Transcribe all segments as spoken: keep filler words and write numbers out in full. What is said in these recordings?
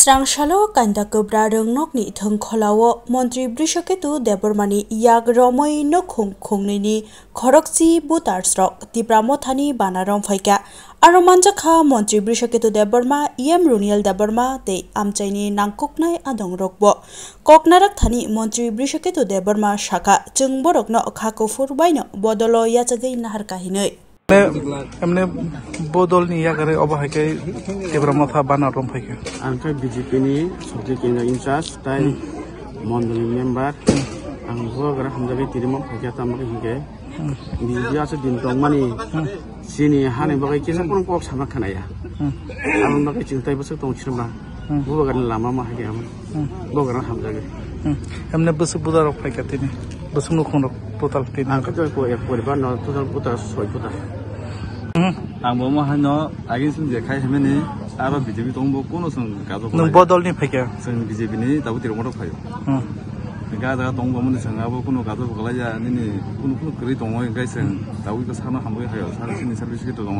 Tangsalo Kainta Kwbra Rwngnokni thwngkholao Montri Brishaketu Debbarmani yak romwi nukhung khungnwini khorokchi votersrok Tipra Mothani bana romphaikha. Aro manjakha Montri Brishaketu Debbarma, E M Runiel Debbarma tei amchaini nangkuknai adongrokbo. Koknarak thani Montri Brishaketu Debbarma sakha, chwng borokno kha kuphur baino bodolo yachagwi naharkha hinwi. Emne, emne bodolni yagare obo hai khe Tipra Motha bana romphaikha. Ang khe B J P ni Shakti Kendra in charge tai mondoli member. Ang bubagra hamjagwi tirima phaikha, tamo khe hinkhe B J P aswk din tongmani chini hani bagwi kisa phano kok sama khnaya. Aboni bagwi chwng tai bwswk tong sima. Bubagrani lama ma hai khe amo. Bubagra hamjagwi. Emne bwswk buda rok phaikha tini. Bwswk nukhung rok total tini. Ang khe joy po ek poribar no total buta soi buta. Ang bo mo hai no agin sum je khai hemeni aro B J P tong bo kono song gajo. Nwng bodol ni phaikha? Song B J P ni tabu tirmo rok phaio. Ga da tong bo mani song abo kono gajo bo kalai ya nini kono kono kwrwi tong oi gai song tabu ko sano hambai hayo sar sini service ke to tong.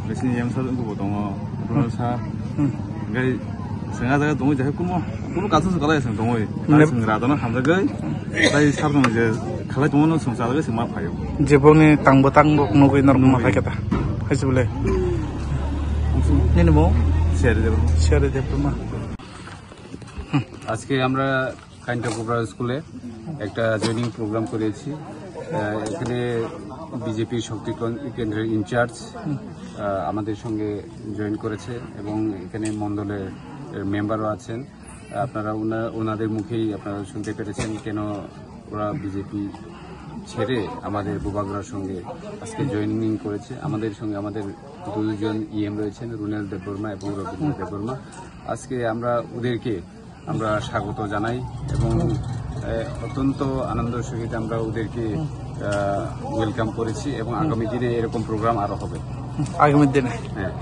Bai sini M sir wngkhe bo tongo, Abdul Sir. Hwnkhe chwng ah jaga tongwi, jahai kumo, kumo kaisa se kwlai chwng tongwi. Nep- Chwng radona hamjagwi, tai sir no je khalai tongmano chwng chalagwi chwng ma phaio. Jeboni tangbo tangbo nugwi norok ma Nugwi. Phaikha ta. Hai se bole. Nini bo? Seri Debbarma. Seri Debbarma. আজকে আমরা কাইন্টা কোবরা স্কুলে একটা joining programme করেছি। আহ, এখানে বিজেপি শক্তি কন-, কেন্দ্রের ইনচার্জ, আহ, আমাদের সঙ্গে জয়েন করেছে এবং এখানে মণ্ডলের মেম্বারও আছেন। আপনারা ওনা-, ওনাদের মুখেই আপনারা শুনতে পেরেছেন কেন ওরা বিজেপি ছেড়ে আমাদের বুবাগ্রার সঙ্গে আজকে জয়েনিং করেছে। আমাদের সঙ্গে আমাদের দুজন ইএম রয়েছেন, রুনেল দেববর্মা এবং রবীন্দ্র দেববর্মা। আজকে আমরা ওদেরকে আমরা স্বাগত জানাই এবং, এ, অত্যন্ত আনন্দ সহিত আমরা ওদেরকে, আহ, ওয়েলকাম করেছি এবং আগামী দিনে এরকম প্রোগ্রাম আরো হবে। আগামী দিনে? হ্যাঁ।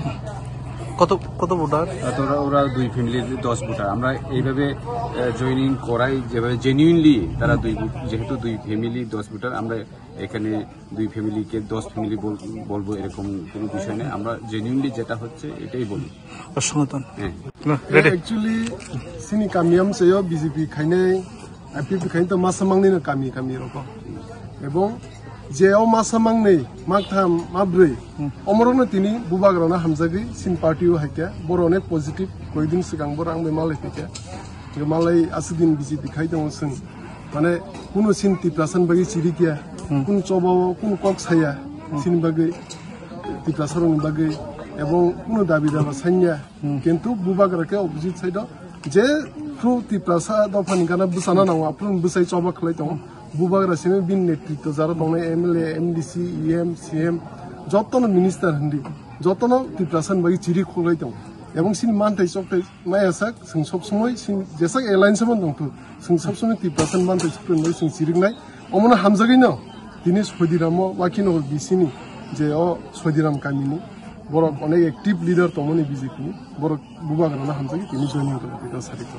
কত, কত ভোটার? আহ, তো ওরা, ওরা দুই ফ্যামিলির দশ ভোটার। আমরা এইভাবে, আহ, জয়েনিং করাই, যেভাবে জেনুইনলি তারা দুই ভোট-, যেহেতু দুই ফ্যামিলি দশ ভোটার, আমরা এখানে দুই ফ্যামিলিকে দশ ফ্যামিলি বল-, বলবো, এরকম কোনো বিষয় নেই। আমরা জেনুইনলি যেটা হচ্ছে, এটাই বলি। অসংগঠন। হ্যাঁ। না, ready। Actually, sini kami amchaio B J P khainai, I P F T khainai to masa mangnai no kami, kami roko. Ebong je o masa mangnai, maktham, mabrwi, omorokno tini bubagrano hamjagwi sini party o haikhe, borok onek positive, koidin swkang borok ang bai malai phaikha. Malai aswk din B J P khai tongo chwng. Mane, kunu sin Tiprasa ni bagwi chirikya, kunu choba o, kunu kok saya, sini bagwi, Tiprasa rokni bagwi, ebong kunu dabi daba sanya. Kintu bubagra khe opposite side o, je phru Tiprasa dopha ni gana bwsana nango, aphuru bwsai choba khlai tongo. Bubagra simi bini netritwo jara tongnai M L A, M D C, E M, C M, jotono minister hindi, jotono Tiprasa ni bagwi chiri khlai tongo. Ebong sini manthai chokthai maya sak, chwng sob somoi sini jesak alliance man tongthu. Chwng sob somoi Tiprasa ni manthai sukre nai chwng chiriknai. Omono hamjagwi no tini Sodiram o Wakinohor B C ni je o Sodiram kami ni borok onek active leader tongmani B J P ni borok bubagra no hamjagwi tini joining tongwi tong sari ko.